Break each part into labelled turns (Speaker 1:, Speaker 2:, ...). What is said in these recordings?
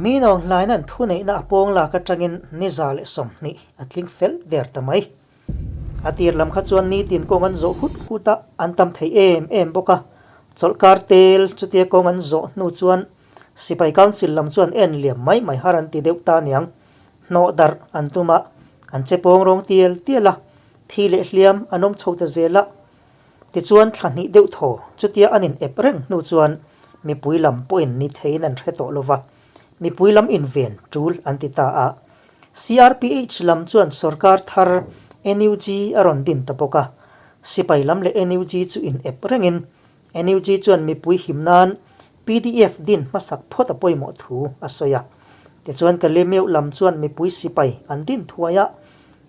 Speaker 1: Mi nawnghlain an thuneihna a pawng lak atangin ni 120 a tling fel der ta mai. A tir lam kha chuan nitin kawng an zawh hut hut a, an tam thei em em bawk a. Chawlhkar tel chutia kawng an zawh hnu chuan Sipai Council lam chuan en liam mai mai har an ti deuh ta aniang. Hnawh darh an tum a, an che pawng rawng tial tial a, thi leh hliam an awm chho ta zel a. Tichuan thla hnih deuh thaw chutia an in ep reng hnu chuan mipui lam pawhin ni theiin an hre tawh lova, mipui lam inven tul an ti ta a. CRPH lam chuan sorkar thar NUG a rawn din ta bawk a, sipai lam leh NUG chu in ep rengin NUG chuan mipui him nan pdf din hmasak phawt a pawimawh thu a sawi a. Tichuan Kalemeu lam chuan mipui sipai an din thuai a,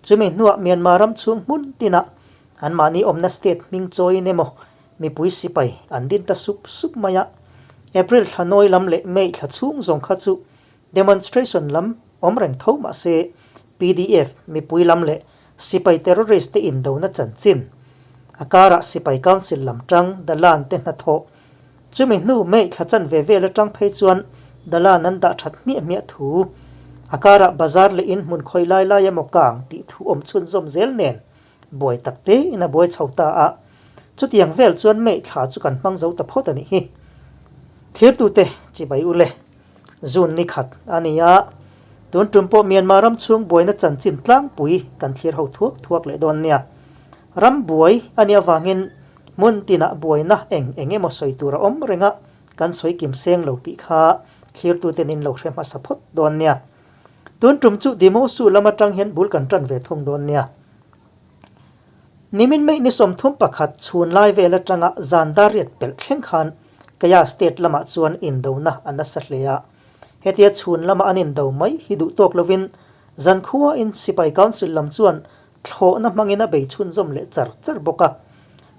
Speaker 1: chumi hnuah Myanmar ram chhung hmun tinah Anmahni awmna state hming chawiin emaw mipui sipai an din ta sup sup mai a. April thla nawi lam leh May thla chhung zawng kha chu demonstration lam awm reng tho mah se pdf mipui lam leh sipai terrorist te indona chanchin a karah sipai council lam tang Dalan te hnathawh Chumi hnu May thla chanve vel atang phei chuan Dalan an dah that hmiah hmiah thu a karah bazar leh in hmun khawi lai lai emaw kang tih thu awm chhunzawm zel nen Buai tak te in a buai chho ta a, chutiang vel chuan May thla chu kan hmang zo ta phawt a nih hi. Thirtute chibai u le, June ni khat a ni a, tun tum pawh Myanmar ram chhung buaina chanchin tlangpui kan thlir ho thuak thuak leh dawn nia. Ram buai a nih avangin hmun tinah buaina eng eng emaw sawi tur a awm reng a, kan sawi kim seng lo tih kha thlirtuten in lo hre hmasa phawt dawn nia. Tun tum chu Dimosu lam atang hian bul kan tan ve thung dawn nia. Nimin May ni 31 chhun lai vel atanga zan dar riat pelh thleng khan Kaya State lamah chuan indona a nasa hle a. Hetia chhun lama an indo mai hi duh tawk lovin zankhua in Sipai Council lam chuan thlawhna hmangin a bei chhunzawm leh char char bawk a.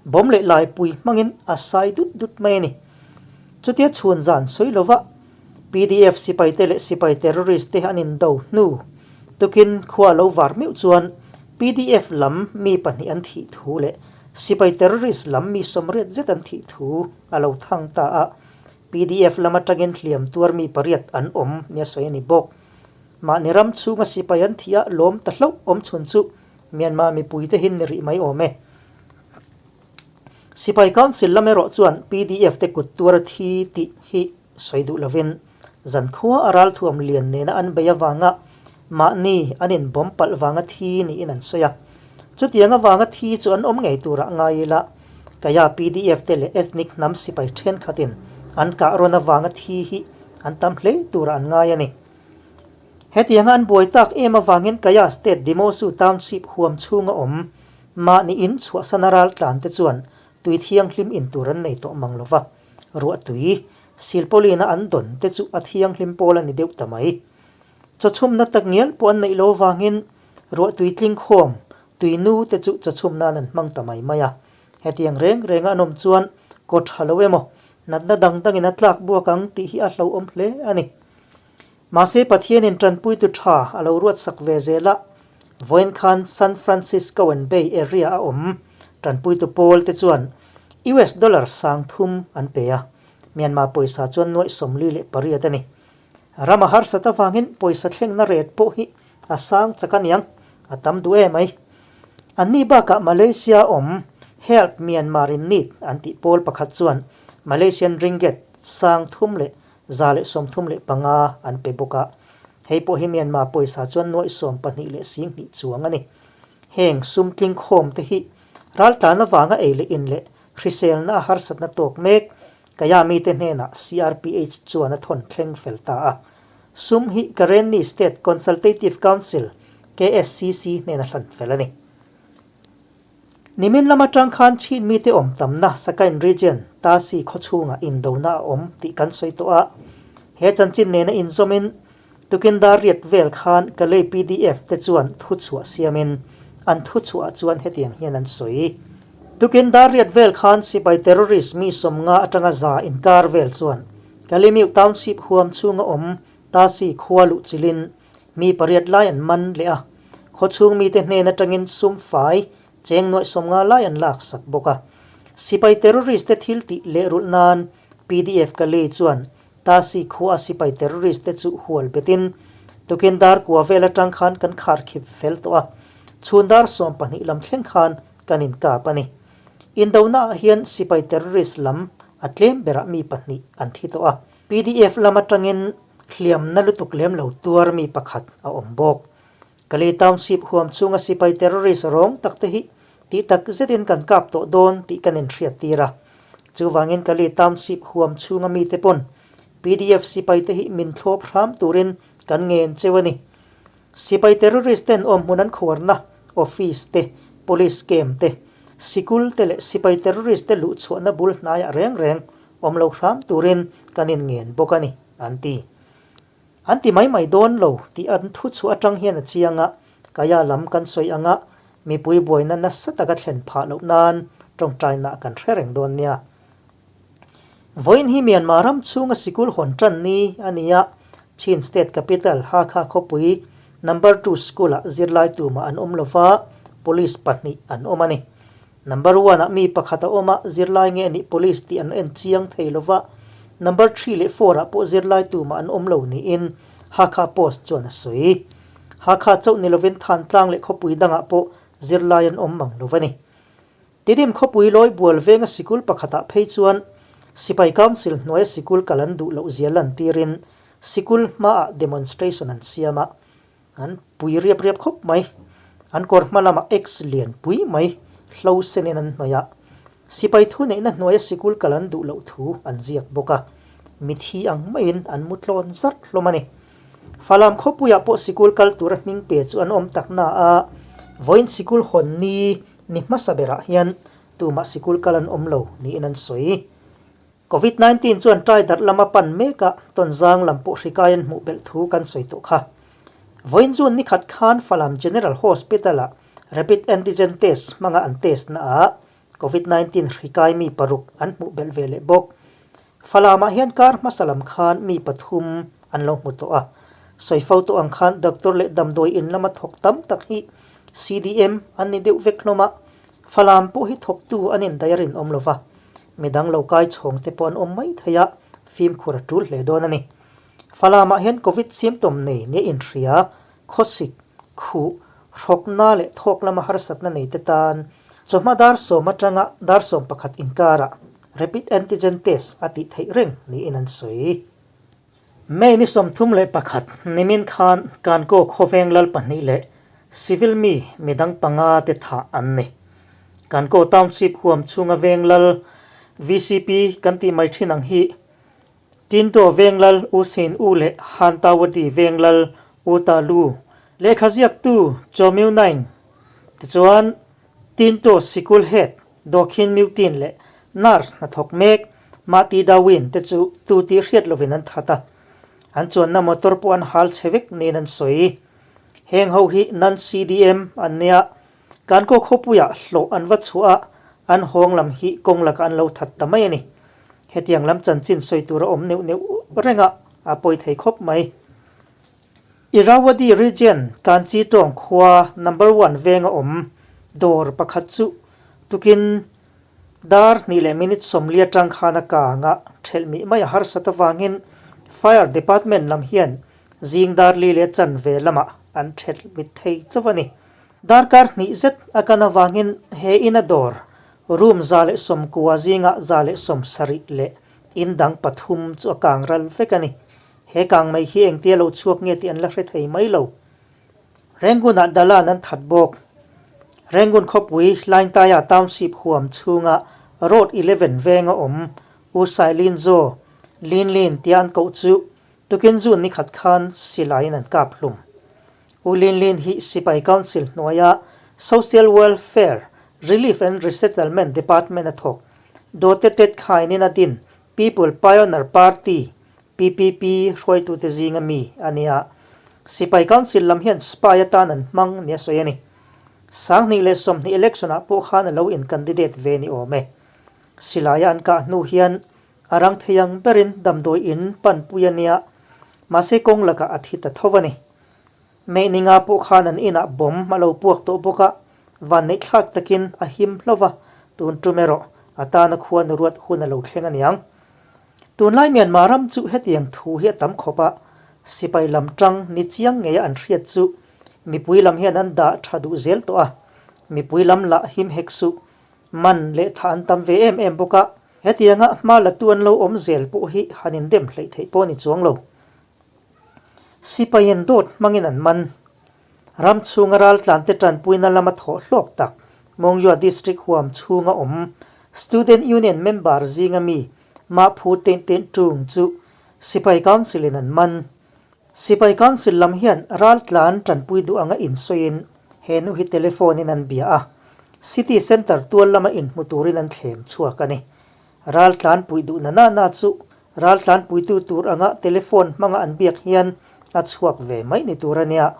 Speaker 1: Bawm leh laipui hmangin a sai dut dut mai a ni. Chutia chhun zan sawi lova pdf sipaite leh sipai terrorist te an indo hnu tukin khua lo var meuh chuan pdf lam mi pahnih an thih thu leh sipai terrorist lam mi sawmriat zet an thih thu a lo thang ta a. Pdf lam atangin hliam tuar mi pariat an awm nia sawi a ni bawk. Mahni ram chhunga sipai an thih a lawm ta hlauh awm chhun chu Myanmar mipuite hi ni rih mai awm e. Sipai Council lam erawh chuan pdf te kut tuar a thi tih hi sawi duh lovin zankhua a ralthuam lian nena an bei avanga mahni an inbawm palh vanga thi niin an sawi a. Chutiang avanga thi chu an awm ngei turah ngai ila Kaya pdf te leh ethnic hnam sipai thenkhatin an kah rawn avanga thi hi an tam hle turah an ngai a ni. Hetianga an buai tak em avangin Kaya State Dimosu Township huam chhunga awm mahni in chhuahsana ral tlan te chuan tui thianghlim in tur an nei tawh mang lova, ruah tui silpawlina an dawn te chu a thianghlim pawl a ni deuh ta mai. Chawchhumna tak ngial pawh an neih lo avangin ruah tui tling khawm tui nu te chu chawchhum nan an hmang ta mai mai a. Hetiang reng renga an awm chuan kaw tha lo emaw natna dang dangin a tlak buak ang tih hi a hlauhawm hle a ni. Mahse Pathianin tanpuitu tha a lo ruatsak ve zel a, vawiin khan San Francisco and Bay Area a awm tanpuitu pawl te chuan US dollar 3000 an pe a, Myanmar pawisa chuan nuaih 48 a ni. Ram a harsat avangin pawisa thlengna ret pawh hi a sang chak aniang, a tam duh em ai. Anni bakah Malaysia awm Help Myanmar in Need an tih pawl pakhat chuan Malaysian ringgit 3000 leh 135 an pe bawk a. Hei pawh hi Myanmar pawisa chuan nuaih 12 leh 20 chuang a ni. Heng sum tling khawm te hi raltlan avanga ei leh in leh hriselna a harsatna tawk mek Kaya mite hnenah CRPH chuan a thawn thleng fel ta a. Sum hi Karenni State Consultative Council, KSCC, hnena hlan fel a ni. Nimin lam atang khan Chin mite awm tamna Sakain Region, Tasi khawchhungah indona a awm tih kan sawi tawh a. He chanchin nena inzawmin tukin dar riat vel khan Kalay pdf te chuan thuchhuah siamin an thuchhuah chuan hetiang hian an sawi. Tukin dar riat vel khan sipai terrorist mi 50 atanga 100 inkar vel chuan Kalemyo Township huam chhunga awm Tasi khua luh chilhin Mi pariat lai an man leh a, khawchhung mite hnen atangin sum fai cheng nuaih 50 lai an lak sak bawk a. Sipai terrorist te thil tih leh rulh nan pdf Kalay chuan Tasi khua sipai terrorist te chu hual betin tukin dar kua vel atang khan kan khar khip fel tawh a, chhun dar 12 lam thleng khan kan inkap a ni. Indona ah hian sipai terrorist lam a tlem berah mi pahnih an thi tawh a, PDF lam atangin hliamna lutuk lem lo tuar mi pakhat a awm bawk. Kalay Township huam chhunga sipai terrorist rawng tak te hi tih tak zetin kan kap tawh dawn tih kan inhriat tir a. Chuvangin Kalay Township huam chhunga mite pawn PDF sipai te hi min thlawp hram turin kan ngen cheu a ni. Sipai terrorist ten awmhmun an khuarna office te, police camp te, sikul te leh sipai terrorist te luhchhuahna bul hnaiah reng reng awm lo hram turin kan inngen bawk a ni, an ti. An ti mai mai dawn lo tih an thu chhuah atang hian a chiang a, Kaya lam kan sawi anga mipui buaina nasa taka thlen phah loh nan tawngtaina kan hre reng dawn nia. Vawiin hi Myanmar ram chhunga sikul hawn tan ni a ni a, Chin State Capital Hakha khawpui Number Two School-ah zirlai tumah an awm lova, Police pahnih an awm a ni. Number one ah mi pakhat a awm a, zirlai nge nih police tih an en chiang thei lova, number three leh four ah pawh zirlai tumah an awm lo niin Hakha Post chuan a sawi. Hakha chauh ni lovin Thantlang leh khawpui dangah pawh zirlai an awm mang lo a ni. Tidim khawpui lawi bual venga sikul pakhatah phei chuan Sipai Council hnuaia sikul kal an duh loh zia lantirin sikul hmaah demonstration an siam a, An pui riap riap khawp mai. An kawr hma lamah X lian pui mai hlo senin an hnawih a. Sipai thu neihna hnuaia sikul kal an duh loh thu an ziak bawk a. Mithi ang maiin an mu tlawn zarh hlawm a ni. Falam khawpuiah pawh sikul kal tura hming pe chu an awm tak na a, vawiin sikul hawn ni ni hmasa berah hian tumah sikul kal an awm lo niin an sawi. Covid 19 chuan ṭai darh lama pan mek a, tawnzang lam pawh hri kai an hmuh belh thu kan sawi tawh kha. Vawiin June ni khat khan Falam General Hospital-ah Rapid Antigen Test hmanga an test naah Covid 19 hri kai mi paruk an hmuh belh ve leh bawk. Falamah hian kar hmasa lam khan mi pathum an lo hmu tawh a. Sawi fo tawh ang khan doctor leh damdawi in lama thawk tam tak hi CDM an ni deuh vek hlawm a, Falam pawh hi thawktu an indaih a rinawm lo va. Midang lo kai chhawng te pawh an awm mai thei a, fimkhur a tul hle dawn a ni. Falamah hian Covid symptom nei nia inhria, khawsik, khuh, hrawkna leh thawk lama harsatna nei te tan chawhma dar sawm atanga dar 11 inkarah rapid antigen test a tih theih reng niin an sawi. May ni 31 nimin khan Kankaw khawveng lal pahnih leh civil mi midang panga te thah an ni. Kankaw Township huam chhunga veng lal VCP kan tih mai thin ang hi Tinto veng lal U Sein U leh Han Tawadi veng lal U Ta Lu lehkha ziaktu Chaw Myu Naing tichuan Tinto Sikul Head Dawkhin Mutin leh Nurse hnathawk mek Mahti Dawin te chu tu tih hriat lovin an that a, an chuanna motor pawh an hal chhe vek niin an sawi. Heng ho hi Nan CDM an nia, Kankaw khawpuiah hlawh an va chhuah a, an hawng lam hi kawng lakah an lo that ta mai a ni. Hetiang lam chanchin sawi tur a awm neuh neuh reng a, a pawi thei khawp mai. Irrawaddy Region Kanchi tawng khua Number One venga awm dawr pakhat chu tukin dar hnih leh minute sawmli atang khan a kang a, thelh mih mai a harsat avangin Fire Department lam hian zing dar li leh chanve lamah an thelh mit thei chauh a ni. Darkar hnih zet a kan avangin he ina dawr room 190 zingah 170 leh in dang pathum chu a kang ral vek a ni. He kang mai hi engtia lo chhuak nge tih an la hre thei mai lo. Rangoon-ah Dalan an that bawk. Rangoon khawpui Hlaingtaia Township huam chhunga Road 11 venga awm U Sai Lin Zaw, Lin Lin tia an koh chu tukin June ni khat khan silaiin an kap hlum. U Lin Lin hi Sipai Council hnuaia Social Welfare, Relief and Resettlement Department a thawk. Dawte tet khainin a din People Pioneer Party, PPP, hruaitute zinga mi a ni a, Sipai Council lam hian spy atan an hmang nia sawi a ni. 2020 election ah pawh khan a lo in candidate ve ni awm e. Silaia an kah hnu hian a rang thei ang berin damdawi in panpui a nia, mahse kawng lakah a thi ta tho a ni. May ninga pawh khan an inah bomb a lo puak tawh bawk a, vanneih thlak takin a him hlauh va, tun tum erawh a tana khuan ruat hun a lo thleng a niang. Tunlai Myanmar ram chu hetiang thu hi a tam khawp a, sipai lam tang ni chiang ngeia an hriat chu mipui lam hian an dah tha duh zel tawh a, mipui lam lah him hek suh. Man leh tha an tam ve em em bawk a, hetianga hma latu an lo awm zel pawh hi han indem hleih theih pawh a ni chuang lo. Sipaiin dawt hmangin an man. Ram chhunga raltlante tanpuina lama thawh hlawk tak Mongyua District huam chhunga awm Student Union member zinga mi Mahphu Tein Tein Tung chu Sipai Council in an man. Sipai Council lam hian raltlan tanpui duh anga insawiin he nu hi telephone in an bia a, City Centre tual lama inhmu turin an thlem chhuak a ni. Raltlan puih duh na na na chu raltlan puitu tur anga telephone hmanga an biak hian a chhuak ve mai ni tur a nia.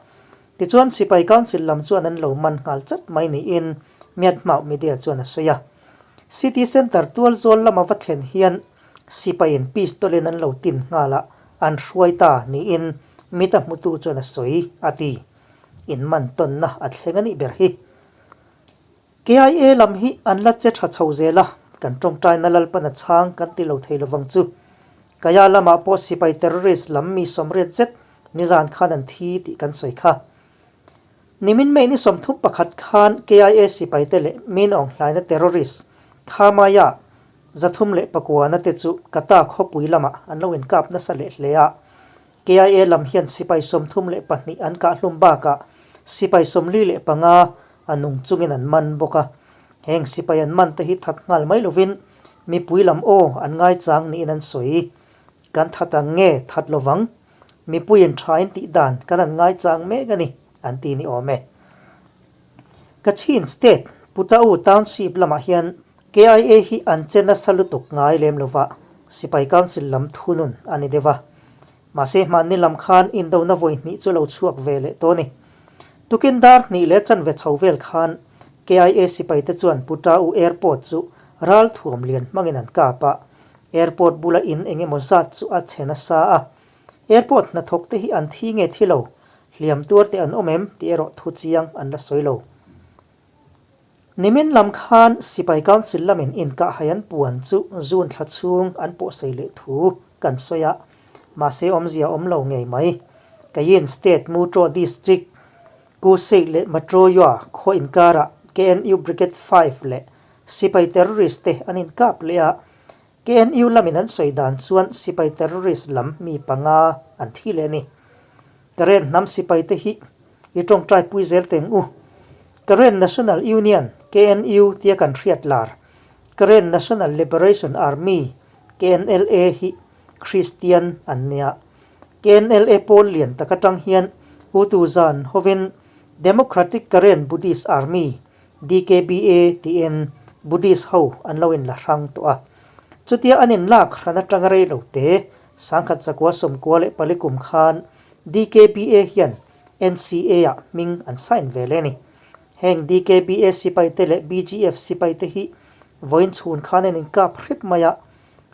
Speaker 1: Tichuan Sipai Council lam chuan an lo man nghal chat mai niin Myanmar media chuan a sawi a. City Centre tual zawl lama va thlen hian sipaiin pistol in an lo tin nghal a, an hruai ta niin mit a hmutu chuan a sawi a ti. Inman tawnna a thleng a nih ber hi. KIA lam hi an la che tha chho zel a, kan tawngtaina Lalpan a chhang kan ti lo thei lovang chu. Kaya lamah pawh sipai terrorist lam mi sawmriat zet nizan khan an thi tih kan sawi kha. Nimin May ni 31 khan KIA sipaite leh Min Aung Hlaina terrorist Khamaya 309 te chu Kata khawpui lamah an lo inkap nasa leh hle a. KIA lam hian sipai 32 an kahhlum bakah sipai 45 a nung chungin an man bawk a. Heng sipai an man te hi that nghal mai lovin mipui lam aw an ngaichang niin an sawi. Kan that ang nge that lovang? Mipuiin thain tih dan kan an ngaichang mek a ni, an ti ni awm e. Kachin State, Putao Township lamah hian KIA hi an che nasa lutuk ngai lem lova, Sipai Council lam thunun a ni deuh a. Mahse hmanni lam khan indona vawi hnih chu lo chhuak ve leh tawh a ni. Tukin dar hnih leh chanve chho vel khan KIA sipaite chuan Putao Airport chu ral thuam lian hmangin an kap a, airport bula in eng emaw zat chu a chhe nasa a. Airport hnathawk te hi an thi nge thi lo, hliam tuar te an awm em tih erawh thu chiang an la sawi lo. Nimin lam khan Sipai Council lamin inkahhai an puan chu June thla chhung an pawhsei leh thu kan sawi a, mahse awmzia awm lo ngei mai. Kayin State Mutro District, Kusei leh Matroyua khaw inkarah KNU Brigade 5 leh Sipai terrorist te an inkap leh a, KNU lamin an sawi dan chuan sipai terrorist lam mi panga an thi leh a ni. Karen hnam sipaite hi i tawngtai pui zel teng u. Karen National Union, KNU, tia kan hriat lar, Karen National Liberation Army, KNLA, hi Kristian an nia. KNLA pawl lian tak atang hian Hutu zan hovin Democratic Karen Buddhist Army, DKBA, tiin Buddhist ho an lo inla hrang tawh a. Chutia an inlak hran atanga rei lo te, 1994 kum khan DKBA hian NCA-ah hming an sign ve leh a ni. Heng DKBA sipaite leh BGF sipaite hi vawiin chhun khan an inkap hrep mai a,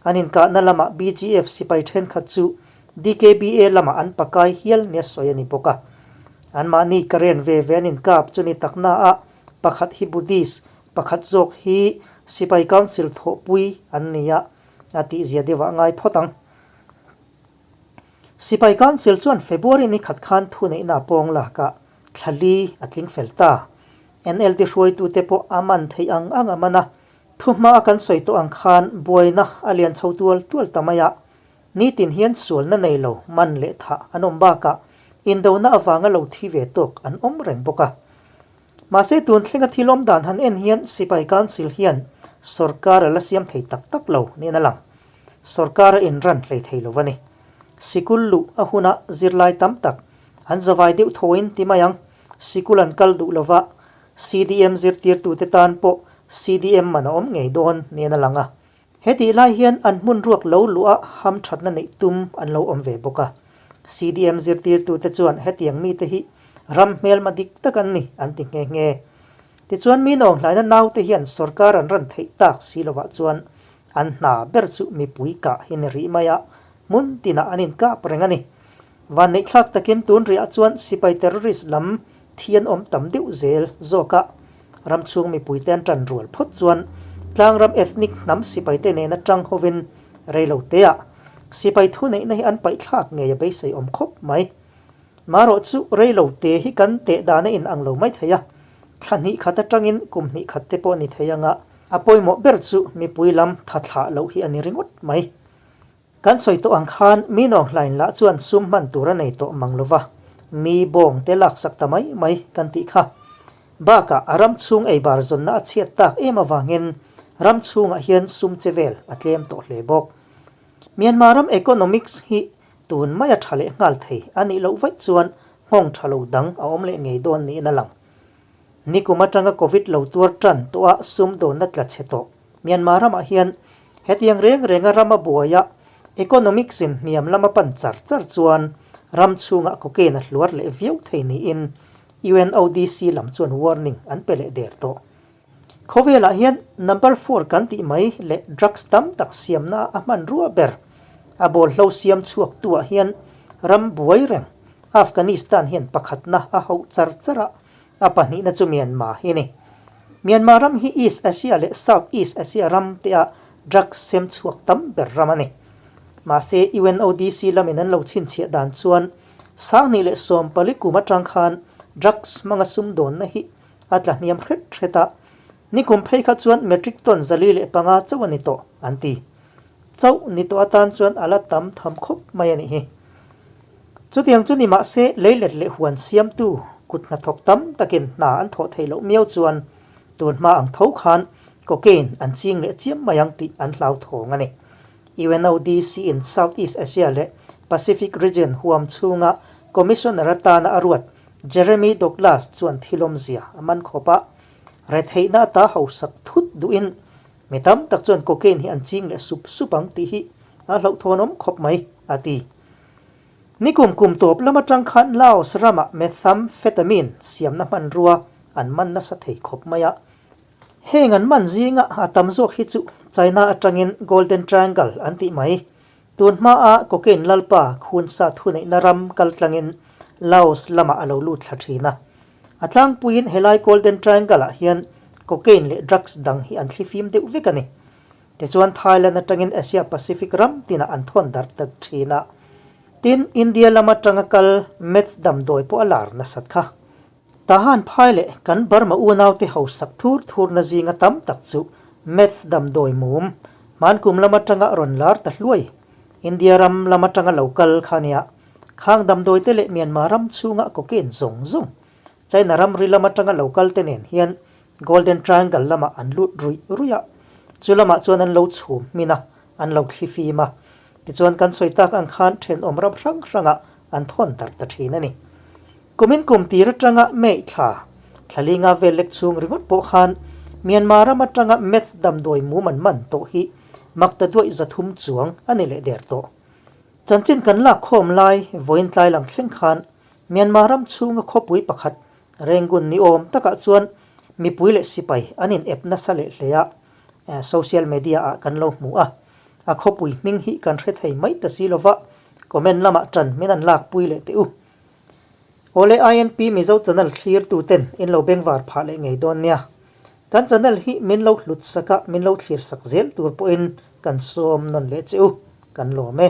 Speaker 1: an inkahna lamah BGF sipai thenkhat chu DKBA lamah an pakai hial nia sawi a ni bawk a. Anmahni Karen ve ve an inkap chu ni taknaah pakhat hi Buddhist, pakhat zawk hi Sipai Council thawhpui an ni a, a tihzia deuhah ngai phawt ang. Sipai Council chuan February ni khat khan thuneihna a pawng lakah thla li a tling fel ta. NLD hruaitute pawh a man theih ang ang a man a. Thuhma a kan sawi tawh ang khan buaina a lian chho tual tual ta mai a. Nitin hian sualna nei lo man leh thah an awm bakah indona avanga lo thi ve tawk an awm reng bawk a. Mahse tun thlenga thil awm dan han en hian Sipai Council hian sorkar a la siam thei tak tak lo niin a lang. Sorkar a inran hlei thei lo a ni. Sikul luh a huna zirlai tam tak an zavai deuh thawiin ti mai ang. Sikul an kal duh lova CDM zirtirtute tan pawh CDM man a awm ngei dawn niin a lang a. He tih lai hian an hmun ruak lo luh a hamthatna neih tum an lo awm ve bawk a. CDM zirtirtute chuan hetiang mite hi ram hmelma dik tak an ni an ti nghe nghe. Tichuan mi nawnghlaina naute hian sorkar an ran theih tak si lovah chuan an hna ber chu mipui kah hi ni rih mai a, hmun tinah an inkap reng a ni. Vanneihthlak takin tun riah chuan sipai terrorist lam thi an awm tam deuh zel zawk a, ram chhung mipuite an tan rual phawt chuan tlangram ethnic hnam sipaite nena tang hovin reilo teah. Sipai thuneihna hi an paihthlak ngei a beisei awm khawp mai. Marawh chu rei lo te hi kan teh dan a in ang lo mai thei a, thla hnih khat atangin kum hnih khat te pawh ni thei anga a pawimawh ber chu mipui lam tha thlah loh hi a ni ringawt mai. Kan sawi tawh ang khan mi nawnghlain lah chuan sum hman tur a nei tawh mang lo va, mi bawng te laksak ta mai mai kan tih kha. Bakah a ram chhung eibar zawnna a chhiat tak em avangin ram chhungah hian sum che vel a tlem tawh hle bawk. Myanmar ram economics hi tun maia tha leh nghal thei a nih loh vaih chuan nghawng tha lo dang a awm leh ngei dawn niin a lang. Nikum atanga Covid lo tuar tan tawh a sum dawnna tla chhe tawh. Myanmar ramah hian hetiang reng renga ram a buai a, economics in hniam lama pan char char chuan ram chhungah cocaine a hluar leh viau thei niin UNODC lam chuan warning an pe leh der tawh. Khawvelah hian number four kan tih mai leh drugs tam tak siamna a hmanrua ber a bawlhlo siam chhuaktuah hian ram buai reng Afghanistan hian pakhatna a hauh char char a, a pahnihna chu Myanmar hi a ni. Myanmar ram hi East Asia leh South East Asia ram te ah drugs sem chhuak tam ber ram a ni. Mahse UNODC lamin an lo chhinchhiah dan chuan 2014 kum atang khan drugs hmanga sumdawnna hi a tla hniam hret hret a, nikum phei kha chuan metric ton 405 chauh a ni tawh an ti. Chauh ni tawh atan chuan a la tam tham khawp mai a nih hi. Chutiang chu ni mahse leilet leh huan siamtu kut hnathawk tam takin hna an thawh theih loh miau chuan tun hma ang tho khan cocaine an ching leh chiam mai ang tih an hlauthawng a ni. UNODC in South East Asia leh Pacific Region huam chhunga Commissioner atana a ruat Jeremy Douglas chuan thilawmzia a man khawp a, retheihna ata hausak thut duhin Mi tam tak chuan cocaine hi an ching leh sup sup ang tih hi a hlauhthawnawm khawp mai, a ti. Nikum kum tawp lam atang khan Laos ramah methamphetamine siamna hmanrua an man nasa thei khawp mai a. Heng an man zinga a tam zawk hi chu China atangin Golden Triangle an tih mai. Tun hmaa cocaine lalpa khunsa thuneihna ram kaltlangin Laos lamah a lo lut thla thin a. A tlangpuiin helai Golden Triangle ah hian cocaine leh drugs dang hi an thlifim deuh vek a ni. Tichuan Thailand atangin Asia Pacific ram tinah an thawn darh ta thin a. Tin, India lam atanga kal meth damdawi pawh a lar nasat kha. Tahan phai leh kan Burma unaute hausak thur thurna zinga tam tak chu meth damdawi mum hmankum lam atanga rawn lar ta hluai. India ram lam atanga lo kal kha nia. Khang damdawi te leh Myanmar ram chhunga cocaine zawng zawng China ramri lam atanga lo kal te nen hian Golden Triangle lamah an lut ruih ruih a, chu lamah chuan an lo chhum hmin a, an lo thli fim a. Tichuan kan sawi tak ang khan thenawm ram hrang hrangah an thawn darh ta thin a ni. Kumin kum tir atanga May thla, thla linga vel lek chhung ringawt pawh khan Myanmar ram atanga meth damdawi mum an man tawh hi makta duaih 300 chuang a ni leh der tawh. Chanchin kan lak khawm lai vawiin tlai lang thleng khan Myanmar ram chhunga khawpui pakhat Rangoon ni awm takah chuan mipui leh sipai an in ep nasa leh hle a, social media ah kan lo hmu a, a khawpui hming hi kan hre thei mai ta si lova, comment lamah tan min an lakpui leh teh u. Awle INP Mizo channel thlir tu ten in lo bengvar phah leh ngei dawn nia. Kan channel hi min lo hlut sak a, min lo thlir sak zel tur pawhin kan sawm nawn leh che u, kan lawm e.